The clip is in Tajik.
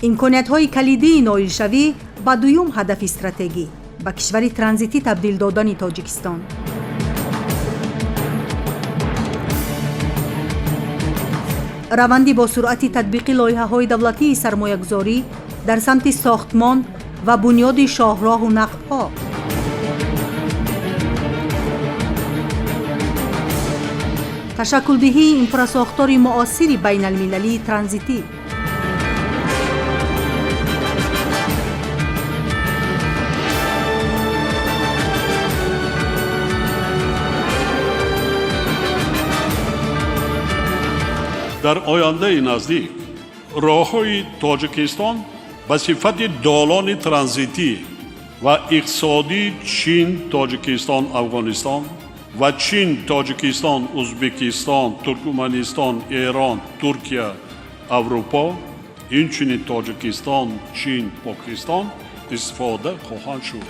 Имкониятҳои калидии ноилшавӣ ба дуюм ҳадафи стратегӣ, ба кишвари транзитӣ табдил додани Тоҷикистон. Раванди бо суръати татбиқи лоиҳаҳои давлатии сармоягузорӣ дар самти сохтмон ва бунёди шоҳроҳу нақбҳо. Ташаккулдиҳии инфрасохтори муосири байналмилалии транзитӣ. Дар ояндаи наздик роҳҳои Тоҷикистон ба сифати долони транзитӣ ва иқтисодии Чин, Тоҷикистон, Афғонистон ва Чин, Тоҷикистон, Узбекистон, Туркманистон, Эрон, Туркия, Аврупо, инчунин Тоҷикистон, Чин, Покистон истифода хоҳанд шуд.